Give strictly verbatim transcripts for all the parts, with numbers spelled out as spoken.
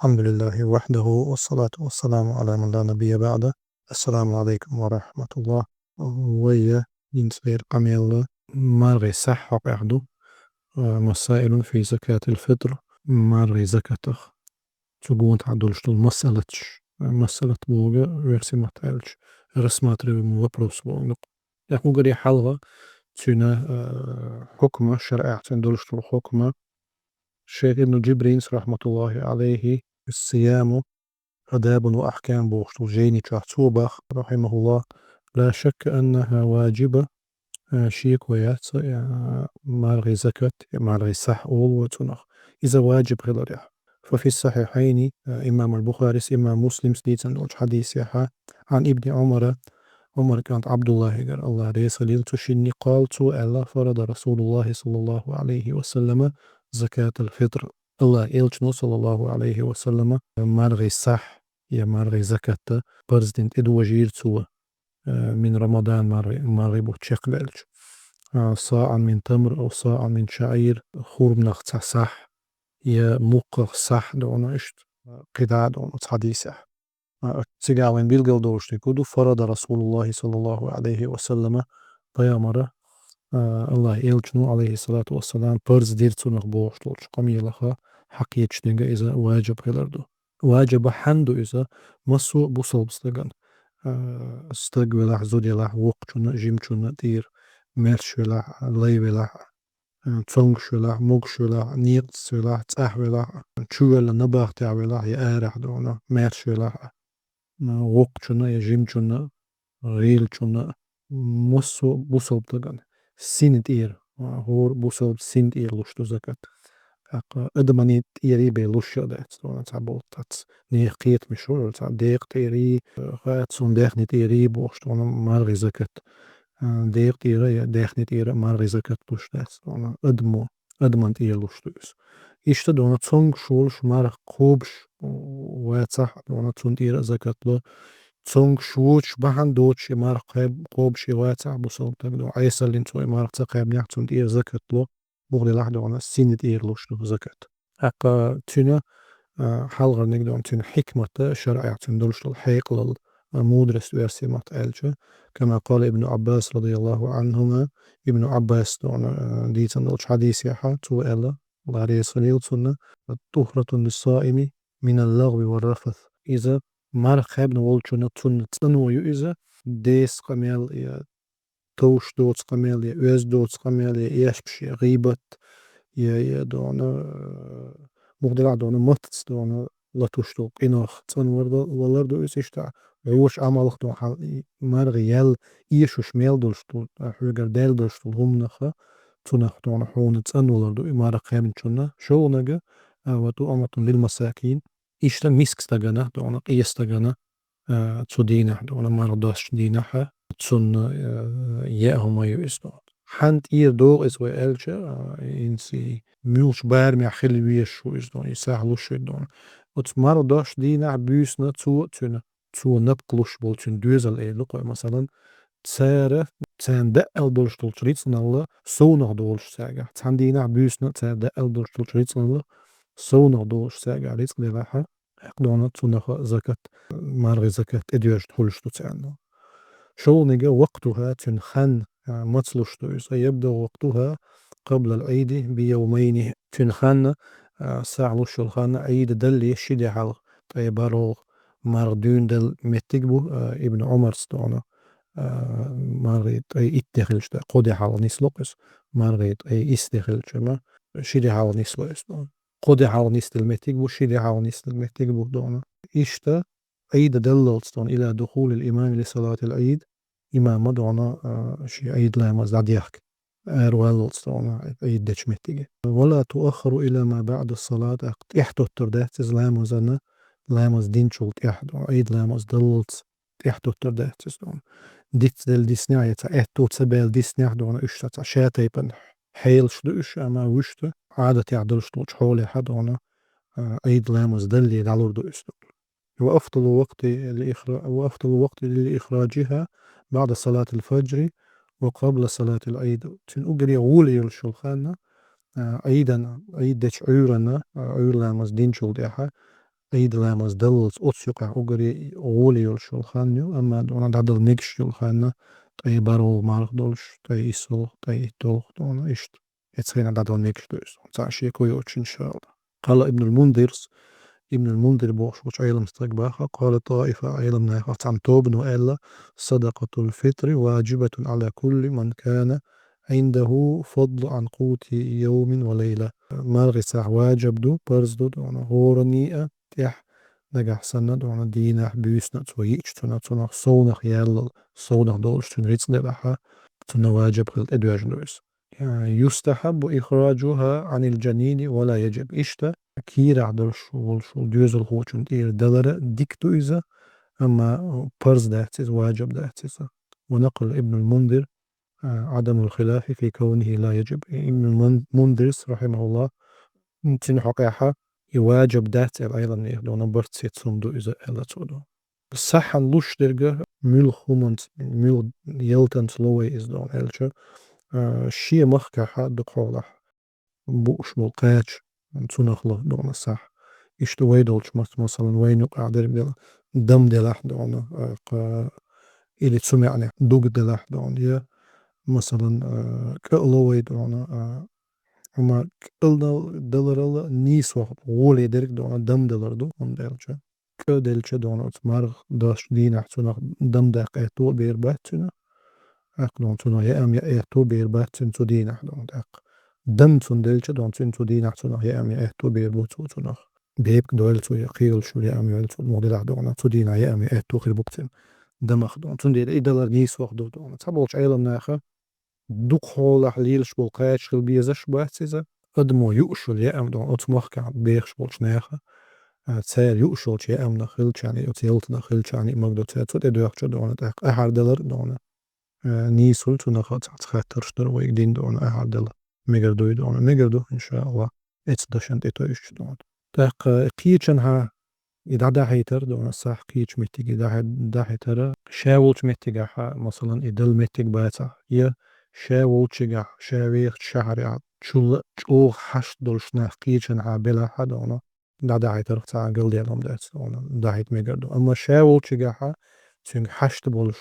الحمد لله وحده والصلاة والسلام على من لا نبي بعده. السلام عليكم ورحمة الله. Вай динца вер къамел маргӀи сахь хьокъехь ду, а, مسائل في زكاة الفطر, маргӀи закатах. Цу гонахьа долуш долу масъалаташ, а, масъалат боху версийн маттахь аьлча, рассматриваемый вопрос боху. ТӀаккха уггаре хьалха цуьнан, а, хьукма, шарӀехь цуьнан долуш долу хьукма, шайх Ибн Джибринс, рахматуллахи алейхи, الصيام آداب وأحكام бохуш долу жайни чохь цо боху, рахимахуллах: لا شك أنها واجبة, а, шеко яц, а, маргӀи закат, маргӀи сахь олу вай цунах, иза ваджиб хиларехь. ففي الصحيحين, а, имам аль-Бухарис, имам Муслимс дийцина долчу хьадисехь, عن ابن عمر, Ӏумар кӀант Ӏабдуллахьигара, Аллах реза хуьлийла цу шинна, قال, цо аьлла: فرض رسول الله صلى الله عليه وسلم زكاة الفطر. Аллах элчано, саллаллаху алейхи ва саллама, маргӀи сахь я маргӀи закатта парз дина тӀедожийра цо, а, من رمضان, маргӀи, маргӀи бутт чекхбаьлча. А, صاعا من تمر أو صاعا من شعير, хурманах цхьа сахь, я мукхах сахь, дона иштта, кхидӀа а дона цхьа дийсехь. А, цигахь вайн билгал долуш дерг хӀун ду: فرض رسول الله صلى الله عليه وسلم, пайхамара, а, Аллах элчано, алейхи салату вассалам, парз дира цунах бохуш долчу къамелаха хьакхеташ дерг иза ваджиб хилар ду. Ваджиб хьанна ду иза? Массо а бусалба стагана, а, стаг велахь, зуда елахь, воккхачунна, жимачунна тӀера, маьрша велахь, лай велахь, а, цомгуш велахь, могуш велахь, некъаца велахь, цӀахь велахь, чувелла набахтехь велахь, я арахь дона, маьрша велахь, а, воккхачунна я жимачунна, гӀийлачунна, массо а бусалба стагана сина тӀера, а, хӀора бусалба сина тӀера луш ду закат. ТӀаккха адамана тӀера бен луш а дац, дона цхьа болтац. Нехан кхетамаш ю, цхьа декъа тӀера, а, хӀа, цунна даьхни тӀера бохуш, дона маргӀи закат. А, декъа тӀера я даьхни тӀера маргӀи закат луш дац, дона адамо, адамана тӀера луш ду иза. Иштта дона цомгуш волуш марха кхобуш вацахь, дона цунна тӀера а закат ло. Цомгуш воцуш бахьана доцуш и марха кхеб-, кхобуш и вацахь бусалба стаг, дона Ӏесаллин цо и марха ца кхаьбнехь, цунна тӀера закат ло. Муха делахь дона сина тӀера луш ду закат. ТӀаккха цуьнан, а, хьалхарниг дона цуьнан хьикмат, шарӀехь цуьнан долуш долу хьекъалалла, а, мудрость версийн маттахь аьлча, كما قال ابن عباس رضي الله عنهما, Ибн Ӏаббас дона, а, дийцина долчу хьадисехь, цо аьлла, Аллах реза хуьлийла цунна: طهرة للصائم من اللغو والرفث. Иза марха кхаьбна волчунна, цунна цӀано ю иза, деса къамел я товш доцу къамел я, оьзда доцу къамел я, эшпаш я, гӀийбат я, я дона, э, муха делахь дона маттаца дона латуш долу къинойх цӀанвар ду, валар ду иза иштта. Вочу Ӏамалх дона хьал и маргӀи ял эшуш мел долуш ду, а, хьоьгара даьлла долуш долу хӀуманах, цунах дона хьуна цӀанвалар ду и марха кхаьбначунна. ШолгӀаниг, а, وطعمة للمساكين. Иштта миска стагана, дона къен стагана, а, цу дийнахь, дона марха досчу дийнахь, цунна, а, яа хӀума ю иза, дона. Хьанна тӀера догӀу иза вай аьлча, а, инси муьлхачу барамехь хила везаш ву иза, дона, и сахь луш ву, дона. Оцу марха досчу дийнахь буьйсанна цо, цуьнан, цо напха луш болу цуьнан доьзал эр ду-кх вай, масалан, цара, царна даьӀал долуш долчу рицкъаналла совнах долуш цаьргахь. Цхьана дийнахь буьйсанна цара даьӀал долуш долчу рицкъаналла совнах долуш цаьргахь рицкъ делахь, хьекъ дона цунах закат, маргӀи закат тӀедоьжна хуьлуш ду царна. ШолгӀаниг وقتها, цуьнан хан, а, маца луш ду иза. يبدأ وقتها قبل العيد بيومين. Цуьнан хан, а, сахь луш йолу хан Ӏийда далле ши де хьалха, ткъе бархӀалгӀа, марха дуьйна далла меттиг бу, а, Ибн Ӏумарс дона, а, мархий ткъе итт де хилча, кхо де хьалха нисло-кх иза, мархий ткъе исс де хилча, ма, ши де хьалха нисло иза дона. Кхо де хьалха нисделла меттиг бу, ши де хьалха нисделла меттиг бу дона. Иштта Ӏийда даллалц дона, إلى دخول الإمام لصلاة العيد, имама дона, а, шен Ӏийда ламаз дӀадехка араваллалц дона Ӏийда дечу меттиге. ولا تؤخر إلى ما بعد الصلاة, тӀаьхьатоттур дац иза ламазана, ламаз динчул тӀаьхьа дона, Ӏийда ламаз даллалц тӀаьхьатоттур дац иза дона. Дицделла диснехь я цхьа аьтту ца баьлла диснехь дона, уьш цхьа, цхьа шатайпана хьелаш ду уьш, амма вуьшта Ӏадатехь долуш долчу хьолехь дона, а, Ӏийда ламаз далле дӀалур ду иза дона. وأفضل وقت لإخرا-، وأفضل وقت لإخراجها بعد صلاة الفجر وقبل صلاة العيد. Цуьнан уггаре гӀоли йолуш йолу хан, а, Ӏийдана, Ӏийда дечу Ӏуьйранна, а, Ӏуьйра ламаз динчул тӀаьхьа, Ӏийд ламаз даллалц оцу юкъахь уггаре гӀоле йолуш йолу хан ю, амма дона дӀадала мегаш йолу хан, ткъе бархӀ марха долуш, ткъе исс долуш, ткъе итт долуш дона иштта. Эцхена дӀадала мегаш ду иза. Цхьа шеко йоцуш, иншаалла. Къала Ибнул Мундирс, Ибнул Мундир бохуш волчу Ӏелам стаг баха, къала таифа Ӏелам наха цхьана тобано аьлла, садакъатул фитри ваджибатун ала кулли ман кана Ӏиндаху фадлу ан къути йовмин ва лайла. Мархи сахь ваджиб ду, парз ду, дона гӀоране а, тӀехь нагахь санна, дона дийнахь, буьйсанна цо йиъча, цунах, цунах совнах яллал, совнах долуш цуьнан рицкъ делахь, цунна ваджиб хила тӀедоьжна ду иза. Юстахьаббу ихраджуха анил джанини ва ла яджиб. Иштта, кийрахь долуш волуш волу доьзалхочун тӀера далара дика ду иза, амма парз дац иза, ваджиб дац иза. Ва накъала Ибнул Мундир, а, адамул хилафи фи кавнихи ла яджиб. Ибнул Мун-, Мундирс, рахьимахуллах, цуьнан хьокъехь и ваджиб дац аьлла Ӏеламнеха дона барт сецна ду иза аьлла цо дона. Сахьана луш дерг муьлха хӀуманца, муьлха ялтанца ло вай иза дона аьлча, а, шен махкахь дукха хьолахь бууш болу кхача, цунах ло дона сахь. Иштта вай долчу мас-, масалан, вайна юкъахь дерг дела, дам делахь дона, а, кха-, или цу маьӀнехь дуга делахь дона, я, масалан, а, кӀа а ло вай дона, а, амма кӀа даларал нийсо гӀоле дерг дона дам далар ду, хӀунда аьлча кӀа делча дона оцу марха даш дийнахь цунах дам даккха аьтто бер бац цуьнан. ТӀаккха дона цунах яам ян аьтто бер бац цуьнан цу дийнахь дона тӀаккха. Дам цунна делча дона цуьнан цу дийнахь цунах яам ян аьтто бер бу цо цунах. Бепиг дойла цо я кхелаш яам йойла цо, муха делахь дона цу дийнахь яам ян аьтто хир бу-кх цуьнан дамах дона. Цундела и далар нийсох ду дона. Цхьаболчу Ӏеламнаха дукха хьолахь лелаш болу кхача хила безаш бац иза. Адамо юуш йолу яам дона оцу махкахь бехаш болчу неха, а, цара юуш йолчу яамнах хилчарна, оцу ялтанах хилчарна, и магадо цара цу тӀе доьхча дона, тӀаккха ахьар далар дона, а, нийсула цунах цхьацца хаттарш дара вайга дин дона ахьар дала. Мегар дуй дона, мегар ду, иншаалла, эцу дашан тӀе тойуш дона. ТӀаккха кхечанхьа и дӀадахьийтар дона сахь кхечу меттиге дӀахьи-, дӀахьийтара. Ша волчу меттигахьа, масалан, и дала меттиг бацахь, я ша волчигахь, ша вехачу шахьарехь чулла чӀогӀа хьашт долуш нах кхечанхьа белахьа дона, дӀадахьийтарх цхьа галделам дац дона, дахьийта мегар ду. Амма ша волчигахьа цуьнга хьашт болуш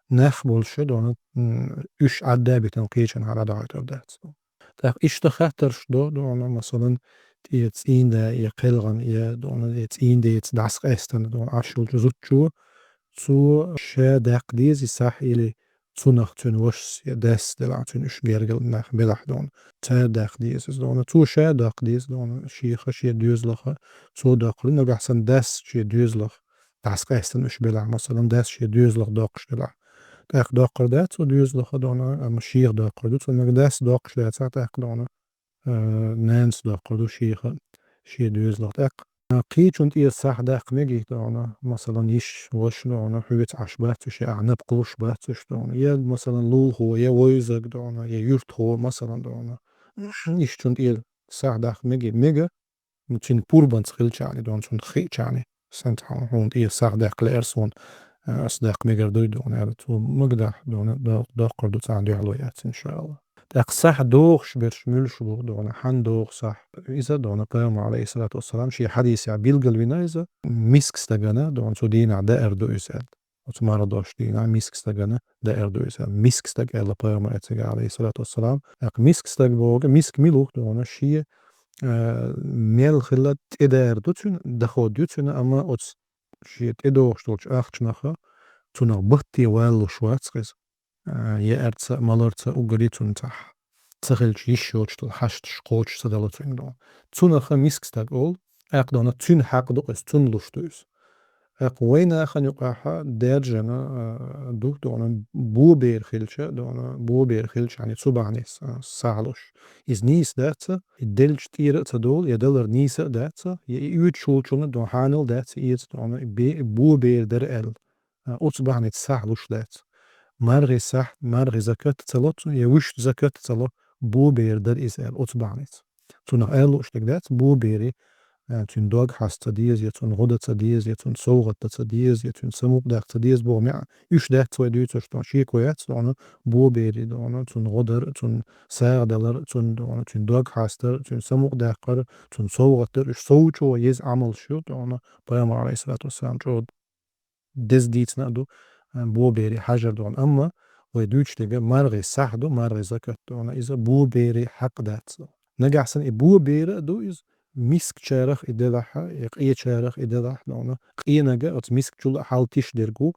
нах болуш дона, м, уьш Ӏадда а битина кхечанхьа дӀадахьийтар дац дона. ТӀаккха иштта хаттарш до, дона, масалан, тӀе цӀийнда я кхелгӀан, я, дона, я цӀийндеца дӀасакъаьстина, дона, Ӏаш йолчу зудчо, цо ша даккха деза и сахь или цунах цуьнан вашас я дас делахь, цуьнан уьш гергал нах белахь, дона, цара даккха деза иза, дона, цо ша даккха деза, дона, шеха, шен доьзалаха, цо доккхур ду, нагахь санна дас шен доьзалах дӀасакъаьстина уьш белахь, масалан, дас шен доьзалах доккхуш делахь. ТӀаккха доккхур дац цо доьзалаха дона, амма шеха доккхур ду, цо нагахь дас доккхуш дацахь, тӀаккха дона, а, нанас доккхур ду шеха, шен доьзалах. ТӀаккха, а, кхечун тӀера сахь даккха мегий дона, масалан, йиш, ваша дона, хьоьца Ӏаш бац уьш, я ахь напха луш бац уьш дона, я, масалан, лулахо, я вевзаг дона, я юьртахо, масалан, дона. Йишчун тӀера сахь даккха мегий, мега, ну, цуьнан пурбанца хилчарна, дона, цунна хиъчарна, сан цхьа хьуна тӀера сахь даккха лаьара суна, а, ас даккха мегар дуй, дона, аьлла, цо магадахь, дона, до-, доккхур ду, цхьа дуьхьало яц, иншаалла. ТӀаккха сахь дохуш берш муьлш бу, дона, хьан доху сахь? Иза, дона, пайхамар, алейхиссалату вассалам, шен хьадисехь билгалвина иза, миска стагана, дона, цу дийнахь даар ду иза аьлла. Оцу марха дош дийнахь миска стагана даар ду иза. Миска стаг аьлла пайхамар эцега, алейхиссалату вассалам. ТӀаккха миска стаг боху, миска мила ву дона, шен, а, мел хилла тӀедар ду цуьнан, доход ю цуьнан, амма оцу шен тӀедогӀуш долчу ахчанаха цунах батте валлуш вац иза. А, яарца, маларца уггаре цунна цхьа ца хилча йиш йоцуш долу хьашташ кхочуш ца дало цуьнга дона. Цунаха миска стаг олу, тӀаккха дона цуьнан хьакъ ду иза, цунна луш ду иза. ТӀаккха вайн нахана юкъахьа даьржина, а, ду дона бобер хилча, дона бобер хилча, хьани цу бахьанца, а, сахь луш. Иза нийса дац, и делча тӀера а ца долу, я далар нийса а дац, я и оьцуш волчунна дона хьанал дац, и эца дона бе-, бобер дара аьлла. А, оцу бахьанца сахь луш дац. Мархи сахь, мархи закат ца ло цо, я вуьшта закат ца ло, бобер дара иза аьлла, оцу бахьанца. Цунах аьлла лууш дерг дац, бобери, а, цуьнан дог хьаста ца деза, я цунна гӀо дан ца деза, я цунна совгӀат дан ца деза, я цуьнан самукъадаккха ца деза боху маьӀна. Уьш дац вай дуьйцуш, дона, шеко яц, дона, бобери, дона, цунна гӀо дар, цунна сагӀа далар, цунна, дона, цуьнан дог хьастар, цуьнан самукъадаккхар, цунна совгӀат дар. Уьш сов чӀогӀа еза Ӏамалш ю, дона, пайхамар, алейхиссалату вассалам, чӀогӀа деза дийцина а ду, а, бобери хьажар, дона. Амма вай дуьйцуш дерг маргӀи сахь ду, маргӀи закат, дона, иза бобери хьакъ дац. Нагахь санна и бобера а ду иза, мискачарах и делахь, я къечарах и делахь, дона, къенага оцу мискачул а хьал тиша дерг ву,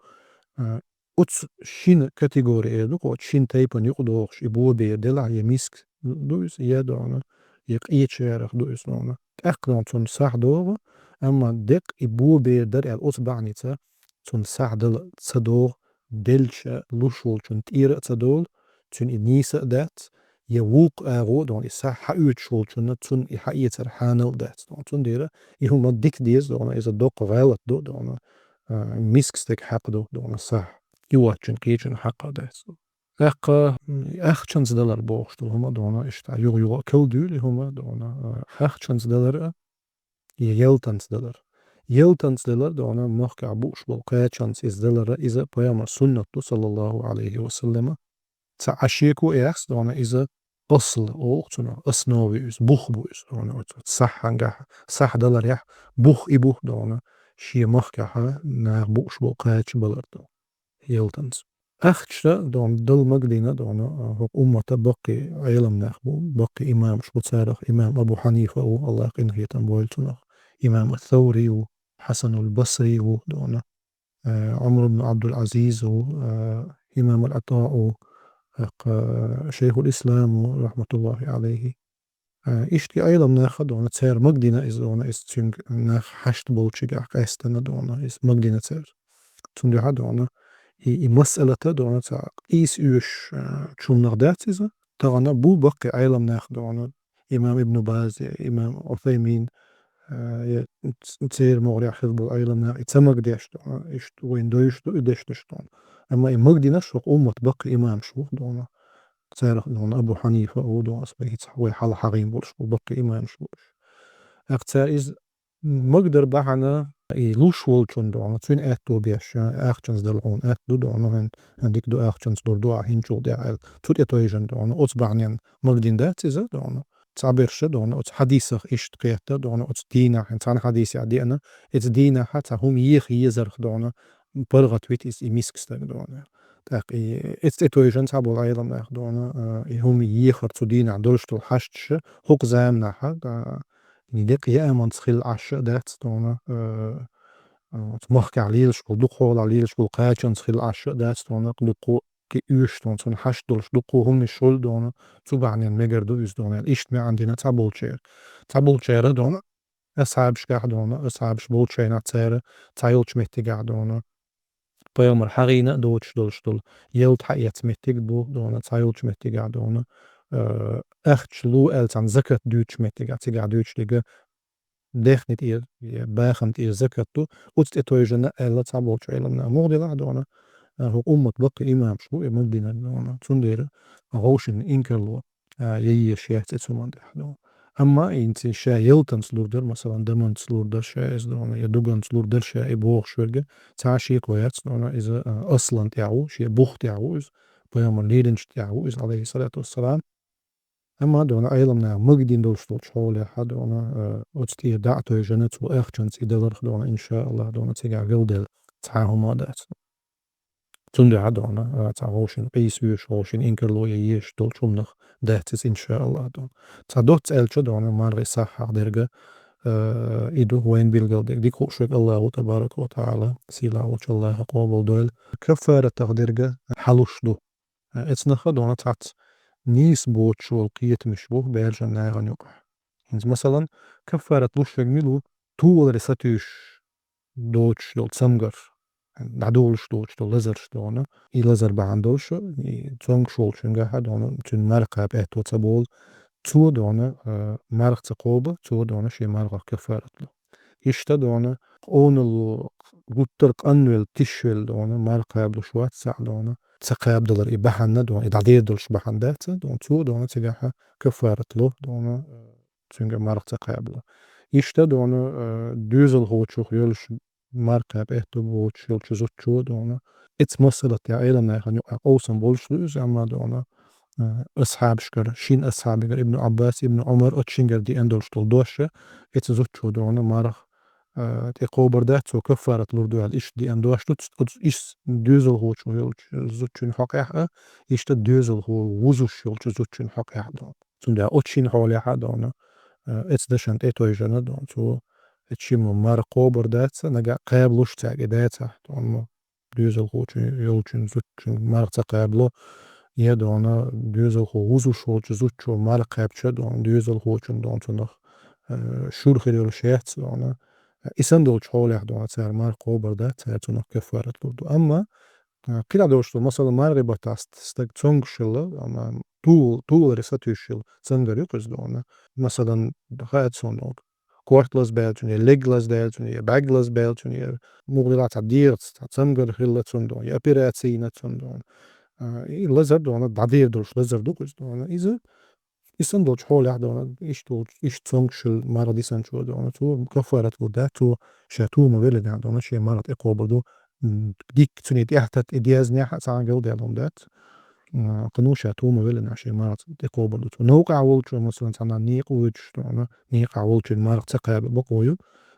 а, оцу шина категори эр ду, оцу шина тайпана юкъадохуш и бобер делахь, я миска ду иза, я, дона, я къечарах ду иза, дона. ТӀаккха, дона, цунна сахь догӀу, амма деккъа и бобер дара аьлла оцу бахьаница цунна сахь дала ца догӀу, делча луш волчунна тӀера а ца долу, цуьнан и нийса а дац, я вукху агӀо, дона, и сахь хьаоьцуш волчунна цунна и хьаэцар хьанал а дац, дона. Цундела и хӀума дика деза, дона, иза доккха гӀалат ду, дона, а, миска стеган хьакъ ду, дона, сахь. И воцчун кхечун хьакъ а дац. ТӀаккха, м, ахчанца далар бохуш долу хӀума, дона, иштта юха-юха а калдуьйла и хӀума, дона, а, ахчанца далар а, я ялтанца далар. Ялтанца далар, дона, махкахь бууш болу кхачанца иза далар а, иза пайхамар суннат ду, саллаллаху алейхи ва саллама. Цхьа а шеко яц, дона, иза асл олу цунах, основа ю иза, бух бу иза, дона, оцу сахьангахь, сахь даларехь бух и бу, дона, шен махкахь наха бууш болу кхача балар, дона, ялтанца. Ахча, дона, дала магадина, дона, хӀокху уммата баккхий Ӏеламнах бу, баккхий имамаш бу, царах имам Абу Хьанифа ву, Аллах къинхетам бойла цунах, имам ас-Саври ву, Хьасанул Басри ву, дона, э, Ӏумар ибн Абдул-Азиз ву, э, имам ал-ГӀатаъ ву, э, Шайхул Ислам ву, рахматуллахи алейхи. Э, иштта Ӏеламнаха, дона, цара магадина иза, дона, иза цуьнга нах хьашт болчигахь къаьстина, дона, иза магадина цара. Цундела, дона, и, и масъалата, дона, цхьа къийса оьшуш, э, чумнах дац иза. Тахана бу баккхий Ӏеламнах, дона, имам Ибн Баз, имам Усаймин, э, я ц-, церан могӀарехь хир болу Ӏеламнах, и ца магадеш, дона, иштта вайна девзаш ду и дешнаш, дона. Амма и магадинарш хӀокху уммат баккхий имамаш бу, дона. Царах, дона, Абу Хьанифа ву, дона, аса вай хьалха хьагӀийна болуш бу баккхий имамаш бу уьш. ТӀаккха цара иза магадар бахьана, и луш волчун, дона, цуьнан аьтто беш, ахчанца дала хьуна аьтто ду, дона, хӀан, хӀан дика ду, ахчанца лур ду ахь хӀинцул тӀаьхьа аьлла. Цу тӀе тойжина, дона, оцу бахьанен магадина дац иза, дона. Цхьаберша, дона, оцу хьадисах иштта кхетта, дона, оцу дийнахь, цхьана хьадисехь деана, оцу дийнахь цхьа хӀума еха езарх, дона, паргӀат вита иза и миска стаг, дона. ТӀаккха и, оцу тӀе тойжина цхьаболу Ӏеламнах, дона, а, и хӀума ехар цу дийнахь долуш долу хьашташ, хӀокху заманахь, а, и декъа яаманца хилла Ӏаш а дац, дона, а, а, оцу махкахь лелаш болу, дукха хьолахь лелаш болу кхачанца хилла Ӏаш а дац, дона, дукха кхин оьшуш, дона, цунна хьашт долуш, дукха хӀуманаш хуьлу, дона, цу бахьанен мегар ду иза, дона, аьлла, иштта маьӀна дина цхьаболчеран. Цхьаболчеран, дона, асхьабашкахь, дона, асхьабаш болчу хенахь цара цхьа йолчу меттигехь, дона, пайхамар хьагӀийна а доцуш долуш долу ялта хьаэцна меттиг бу, дона, цхьа йолчу меттигехь, дона, э, ахча лу аьлла цхьана закат дуьйцучу меттигехь, цигахь дуьйцуш дерг даьхни тӀера, я бахам тӀера закат ду, оцу тӀе тойжина аьлла цхьаболчу Ӏеламнаха. Муха делахь, дона, а, хӀокху уммат баккхий имамаш бу и магадинарг, дона. Цундела вовшийн инкарло, а, ян езаш яц оцу хӀуманна тӀехь, дона. Амма хӀинца ша ялтанца лур дара, масалан, даманца лур дара ша иза, дона, я дуганца лур дара ша и бохуш верг, цхьа а шеко яц, дона, иза, а, аслан тӀехь ву, шен бух тӀехь ву иза, пайхамар лелинчу тӀехь ву иза, алейхиссалату вассалам. Амма, дона, Ӏеламнаха магадина долуш долчу хьолехь, дона, а, оцу тӀера дӀа а тойжина, цо ахчанца и даларх, дона, иншааллах, дона, цигахь галдаьлла цхьа а хӀума а дац. Цундела, дона, а, цхьа вовшийн къийса везаш, вовшийн инкарло ян езаш долчу хӀуманах дац иза, иншааллах, дона. Цхьа доцца аьлча, дона, маргӀи сахьах дерг, а, и ду вайна билгал дерг. Дика хууш верг Аллаху табарака ва таӀала, сийлахь волчу Аллаха къобал дойла. Каффаратах дерг хьалуш ду. Э, эцнах, дона, цхьацца нийса боцуш волу кхетамаш бу баьржина нахана юкъахь. ХӀинца, масалан, каффарат луш верг мила ву? Туларе сатуьйсуш доцуш долу цамгар, дӀадолуш доцуш долу лазарш, дона, и лазар бахьана долуш, и цомгуш волчуьнгахь, дона, цуьнан марха кхаба аьтто ца болу, цо, дона, э, марха ца кхобу, цо, дона, шен мархах каффарат ло. Иштта, дона, къоналло гуттар а къанвелла, тишвелла, дона, марха кхаба луш вац цхьаъ, дона, ца кхабадалар и бахьана, дона, и дӀадер долуш бахьана дац, дона, цо, дона, цигахь каффарат ло, дона, цуьнга марха ца кхабало. Иштта дона, э, доьзалхочух йолуш марха кхаба аьтту боцуш йолчу зудчо дона. Эцу масалат я Ӏеламнаьхан юкъахь къовсам болуш ду иза, амма дона, э, асхьабашкара, шина асхьабигара, Ибн Ӏаббас, Ибн Ӏумар, оцу шингара деана долуш долу дош, эцу зудчо дона марха, э, тӀе кхобур дац, цо каффарат лур ду аьлла, иштта деана дош ду, ц-, оцу ис доьзалхочух йолчу зудчун хьокъехь а, иштта доьзалхо вузуш йолчу зудчун хьокъехь а дона. Цундела оцу шина хьолехь а дона, э, эцу дашна тӀе тойжана дона, цо эцу шимма марха кхобур дац, нагахь кхаба луш цаьрга дацахь, дона, доьзалхочун йолчун зудчун марха ца кхабало, я дона, доьзалхо вузуш волчу зудчо марха кхаьбча дона, доьзалхочун дона цунах, э, шура хир йолуш яц дона. И санна долчу хьолехь дона цара марха кхобур дац, цара цунах каффарат лур ду. Амма, э, кхидӀа долуш ду, масала, мархи баттахь ст-, стаг цомгуш хилла, амма ту-, туларе сатуьйсуш хилла, цамгар ю-кх иза дона. Масалан, хаьа цунна, корта лазабаьлла цунна, я лерг лазабаьлла цунна, я бӀаьрг лазабаьлла цунна, я муха делахь цхьа дегӀаца цхьа цамгар хилла цунна дона, я операци йина цунна дона. А, и лазар дона, дӀадер долуш лазар ду-кх иза дона. Иза, и санна долчу хьолехь дона, иштта волчу, иштта цомгуш хилла марха дисинчо дона, цо каффарат лур дац, цо ша тома веллинехь дона, шен марха тӀе кхобур ду, м, дикка цуьнан тӀаьхьа тата и дезнехь а цхьа а галдаьлла хӀума дац. А, кхано ша тома веллинехь шен марха тӀе кхобур ду цо. Новкъахь волчо, масалан, цхьана некъа воьдуш дона, некъахь волчун марха ца кхаба бакъо ю.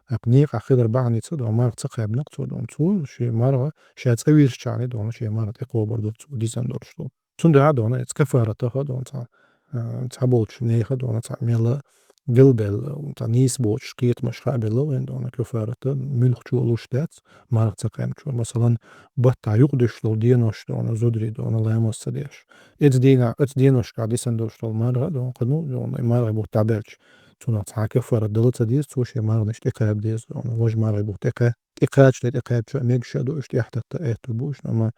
ТӀаккха некъахь хилар бахьаница дона марха ца кхаьбна-кх цо дона. Цо шен марха, ша цӀа вирзичхьана дона, шен марха тӀе кхобур ду цо дисина долуш долу. Цундела дона, эцу каффаратах а дона цхьа, а, цхьаболчу нехан дона цхьа мелла галбаьлла, цхьа нийса боцуш кхетамаш хаа белла вайна дона, каффарат муьлххачо луш дац, марха ца кхаьбначо. Масалан, баттахь юкъадуьсуш долу денош дона, зударий дона, ламаз ца деш. Эцу дийнахь, эцу деношкахь дисина долуш долу марха дона, кхано дона, и мархи бутт дӀабаьлча, цунах цхьа каффарат дала ца деза, цо шен марханаш тӀе кхаба деза дона. Важа мархи бутт тӀе кха-, тӀе кхачале тӀе кхаьбча а мегаш а ду уьш, тӀаьхьа тата аьтту бу уьш, амма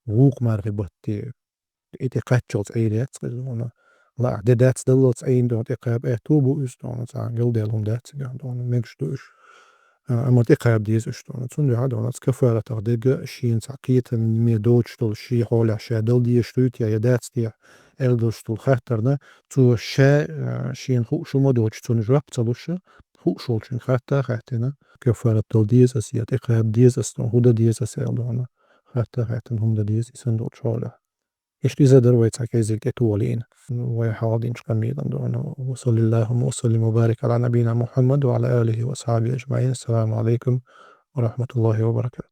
вукху мархи батте и тӀе кхаччалц Ӏийр яц иза дона. Лаахь де дац даллалц Ӏийна дона, тӀе кхаба аьтту бу иза дона, цхьа галдаьлла хӀума дац цигахь дона, мегаш ду уьш. А, амма тӀе кхаба деза уьш дона. Цундела дона, цу каффаратах дерг шена цхьа кхетаме доцуш долу, шен хьолехь ша дала дезаш дуй те я дац те аьлла долуш долу хаттарна, цо ша, а, шена хууш хӀума доцуш, цунна жоп ца луш, хууш волчуьнга хатта а хаьттина, каффарат дала деза аса я тӀе кхаба деза аса дона, хӀун дан деза аса аьлла дона, хатта а хаьттина хӀума дан деза, и санна долчу хьолехь. Иштта иза дара вай цхьа кезиг тӀе тохалийна. Вай хьалдинчу къамелан дона. Ва саллаллаху ва саллим ва барик ала набийина Мухаммад ва ала алихи ва асхьабихи ажмаин. Ассаламу алайкум ва рахматуллахи ва баракатух.